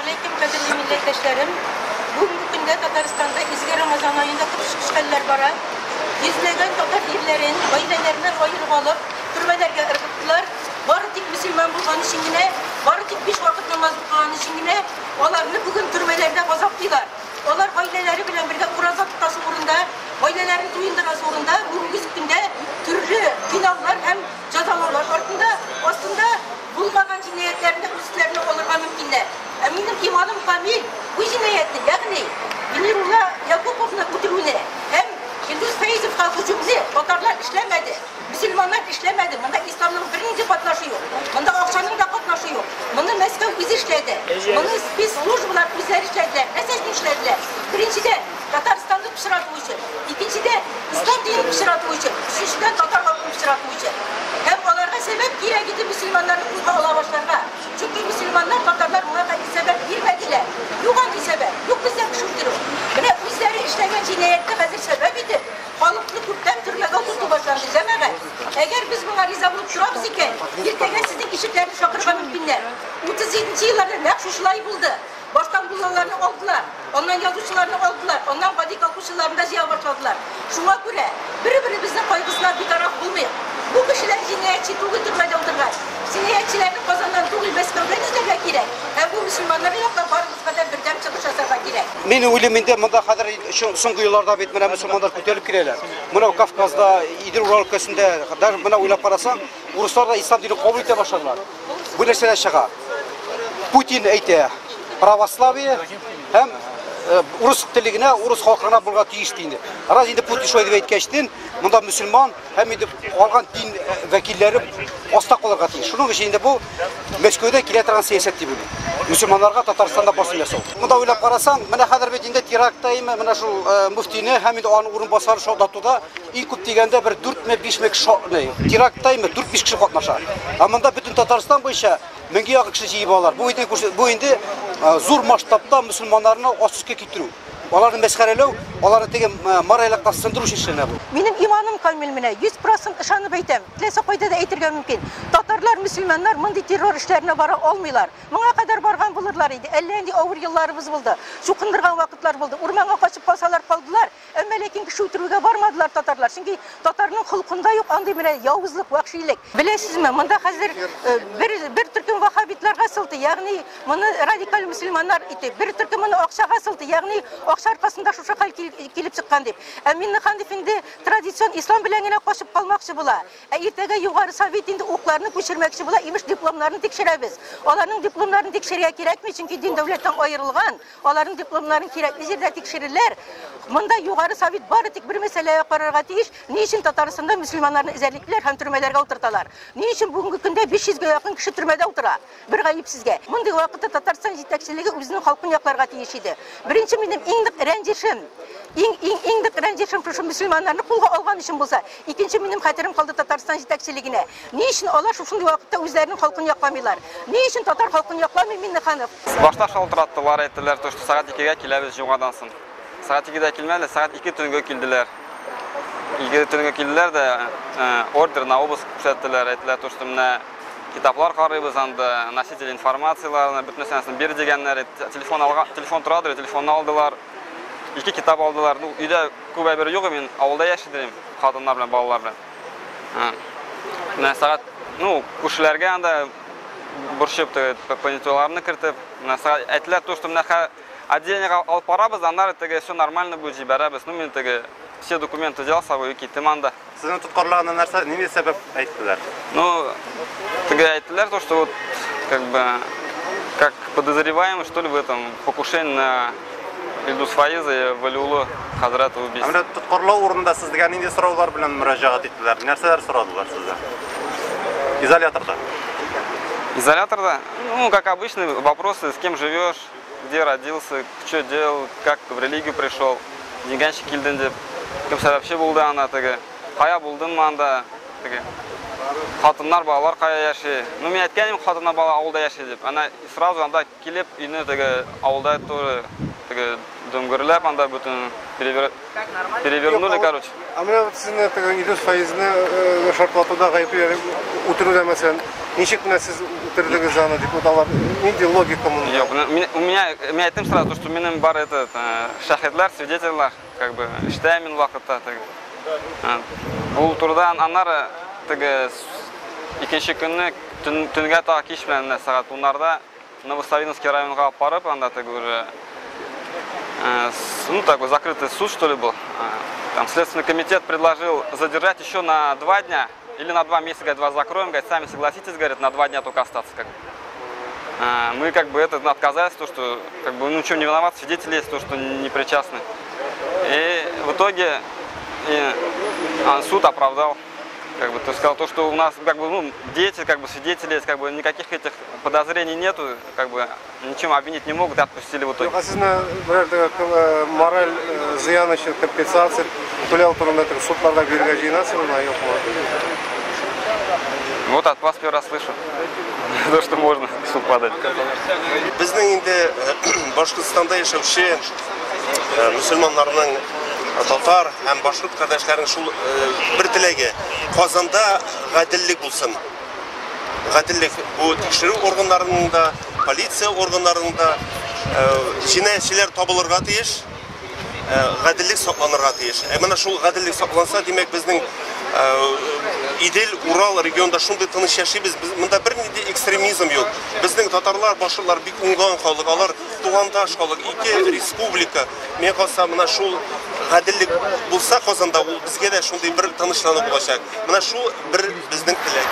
Алейкум, кадерле милләттәшләрем. Бүгенге көндә Татарстанда изге Рамазан аенда коточкыч хәлләр бара. Йөзләгән татар ирләрен гаиләләреннән аерып алып, төрмәләргә ыргыттылар. Бары тик мөселман булган өчен генә, бары тик биш вакыт намаз укыган өчен генә аларны бүген төрмәләрдә газаплыйлар. Алар гаиләләре белән бергә ураза тотасы урында, гаиләләрен туендырасы урында бүгенге көндә төрле кыйнаулар һәм җәзалаулар артында, астында булмаган җинаятьләрне дә үз өсләренә алырга мөмкиннәр. Ә минем иманым камил, бу җинаятьне, ягъни Мөнирулла Якуповны үтерүне һәм Илдус Фәизовка һөҗүмне татарлар эшләмәде, мөселманнар эшләмәде. Монда исламның бернинди катнашы юк. Монда акчаның да катнашы юк. Моны Мәскәү үзе эшләде. Моны спецслужбалар үзләре эшләделәр. Нәрсә өчен эшләделәр? Беренчедән, Татарстанны пычрату өчен. Икенчедән, ислам динен пычрату өчен. Өченчедән, татар халкын пычрату өчен. Һәм аларга сәбәп кирәк иде мөселманнарны кулга ала башларга. Чөнки мөселманнар, татарлар моңа хәтле сәбәп бирмәделәр. Юк андый сәбәп, юк бездә кеше үтерү. Менә үзләре эшләгән җинаятьне хәзер сәбәп итеп, халыкны күптән төрмәгә утырту башланды, җәмәгать. Әгәр без моңа риза булып торабыз икән, иртәгә сезнең ишекләрне шакырга мөмкиннәр. 37 нче елларда нәкъ шушылай булды. Баштан муллаларны алдылар, аннан язучыларны алдылар, аннан гади колхозчыларны да җыя башладылар. Шуңа күрә бер-беребезнең кайгысына битараф булмыйк. Бу кешеләр җинаятьче түгел төрмәдә утырган. Җинаятьчеләрне Казаннан түгел, Мәскәүдән эзләргә кирәк. Һәм бу мөселманнарны яклап барыбызга да бердәм чыгыш ясарга кирәк. Мин уйлыйм инде, монда хәзер соңгы елларда бит менә мөселманнар күтәрелеп киләләр. Менә Кавказда, Идел-Урал өлкәсендә, даже менә уйлап карасаң, урыслар да ислам динен кабул итә башладылар. Бу нәрсәдән чыга? Путин әйтә, православие һәм урыс теле генә, урыс халкы гына булырга тиеш ди инде. Раз инде Путин шулай дип әйткәчтен, монда мөселман һәм инде калган дин вәкилләре аста калырга тиеш. Шуның өчен инде бу Мәскәүдә килә торган сәясәт дип уйлыйм. Мөселманнарга Татарстанда басым ясау. Монда уйлап карасаң, менә хәзер бит инде терактта име, менә шул мөфтине һәм инде аның урынбасарын шартлатуда иң күп дигәндә бер 4-ме 5-ме кеше терактта име 4-5 кеше катнаша. Ә монда бөтен Татарстан буенча меңгә якын кеше җыеп алалар. Бу инде бу инде зур масштабта мөселманнарны ас өскә китерү. Аларны мәсхәрәләү, аларны теге мораль яктан сындыру өчен эшләнә бу. Минем иманым камил менә, 100% ышанып әйтәм. Теләсә кайда да әйтергә мөмкин. Татарлар, мөселманнар мондый террор эшләренә бара алмыйлар. Моңа кадәр барган булырлар иде. Әллә нинди авыр елларыбыз булды. Чукындырган вакытлар булды. Урманга качып калсалар калдылар. Әмма ләкин кеше үтерүгә бармадылар татарлар. Чөнки татарның холкында юк андый менә явызлык, вәхшилек. Беләсезме, монда хәзер бер, бер төркем ваххабитларга сылтый, ягъни моны радикаль мөселманнар итеп, бер төркем моны акчага сылтый, ягъни акча аркасында шушы хәл килеп чыккан дип. Ә Миңнеханов инде традицион ислам белән генә качып калмакчы була. Ә иртәгә Югары Совет инде укларны күчермәкче була, имеш, дипломнарны тикшерәбез. Аларның дипломнарын тикшерергә кирәкми, чөнки дин дәүләттән аерылган. Аларның дипломнарын кирәкле җирдә тикшерерләр. Монда Югары Совет бары тик бер мәсьәләгә карарга тиеш, ни өчен Татарстанда мөселманнарны эзәрлеклиләр һәм төрмәләргә утырталар? Ни өчен бүгенге көндә 500 гә якын кеше төрмәдә утыра? Бер гаепсезгә. Мондый вакытта Татарстан җитәкчелеге үзенең халкын якларга тиеш иде. Беренче минем иң нык рәнҗешем, иң, иң, иң нык рәнҗешем шушы мөселманнарны кулга алган өчен булса, икенче минем хәтерем калды Татарстан җитәкчелегенә. Ни өчен алар шушындый вакытта үзләренең халкын якламыйлар? Ни өчен татар халкын якламый Миңнеханов? Башта шалтыраттылар, әйттеләр, то, что сәгать икегә киләбез җомгадан соң. Сәгать икедә килмәде, сәгать ике төнге килделәр. Ике төнге килделәр дә, ордер на обыск күрсәттеләр, әйттеләр, то, что менә китаплар карыйбыз анда, носитель информацияләрне, бөтен нәрсәсен бир дигәннәр. Телефон алга, телефон торадыр, телефонны алдылар. Ике китап алдылар. Ну, өйдә күп әйбер юк, мин авылда яши хатыннар белән, балалар белән. Менә сәгать, ну, күршеләргә анда борчып, понятойларны кертеп, менә сәгать әйттеләр, то, что менә отделениега алып барабыз, аннары теге все нормально будет, җибәрәбез. Ну, мин теге все документы взял с собой и киттем анда. Сезне тоткарлаганда нәрсә, нинди сәбәп әйттеләр? Ну, теге әйттеләр, то, что вот, как бы, как подозреваемый, что ли, в этом покушении на Илдус Фаиза и Валиулло хазрата убийство. Ә менә тоткарлау урынында сезгә нинди сораулар белән мөрәҗәгать иттеләр? Нәрсәләр сорадылар сездән? Изоляторда. Изоляторда? Ну, как обычно, вопросы, с кем живешь, где родился, что делал, как в религию пришел, дингә ничек килдең дип, кем сәбәпче булды анда теге, кая булдыңмы анда, теге, хатыннар, балалар кая яши. Ну, мин әйткән идем, хатыннар, бала авылда яши дип. Ана сразу анда килеп, өйне теге авылда тоже теге дөңгерләп анда бөтен перевернули, короче. Ә менә вот сезне теге Илдус Фәизне шартлатуда гаеплиләр, үтерүдә мәсәлән, ничек менә сез үтердегез аны дип, вот алар нинди логика монда? Юк, у меня, мин әйттем сразу, что минем бар этот шаһитлар, свидетельлар, как бы эштә мин вакытта теге. Ул турыда аннары теге икенче көнне төнгә тагы кич белән менә сәгать 10-ларда Новосавиновский районга алып барып, анда теге уже ну, такой закрытый суд, что ли, был. Там Следственный комитет предложил задержать еще на 2 дня или на 2 месяца, говорит, вас закроем, говорит, сами согласитесь, говорит, на 2 дня только остаться. Как бы. Мы как бы это отказались, то, что как бы, ну, чем не виноват, свидетели есть, то, что не причастны. И в итоге суд оправдал. Как бы, то есть сказал то, что у нас как бы, ну, дети, как бы свидетели есть, как бы никаких этих подозрений нету, как бы ничем обвинить не могут, и отпустили в итоге. Юк, ә сезне берәр теге мораль зыян өчен компенсация түләү турында теге судларга бирергә җыенасызмы, юкмы? Вот от вас первый раз слышу, то, что можно в суд подать. Безнең инде Башкортстанда яшәүче мөселманнарның, татар һәм башкорт кардәшләренең шул бер теләге: Казанда гаделлек булсын. Гаделлек бу тикшерү органнарының да, полиция органнарының да, җинаятьчеләр табылырга тиеш, гаделлек сакланырга тиеш. Ә менә шул гаделлек сакланса, димәк, безнең Идел, Урал регионында шундый тыныч яшибез. Без монда бернинди экстремизм юк. Безнең татарлар, башкортлар бик уңган халык, алар тугандаш халык, ике республика. Миңа калса, менә шул гаделлек булса Казанда, ул безгә дә шундый бер тынычлану булачак. Менә шул бер безнең теләк.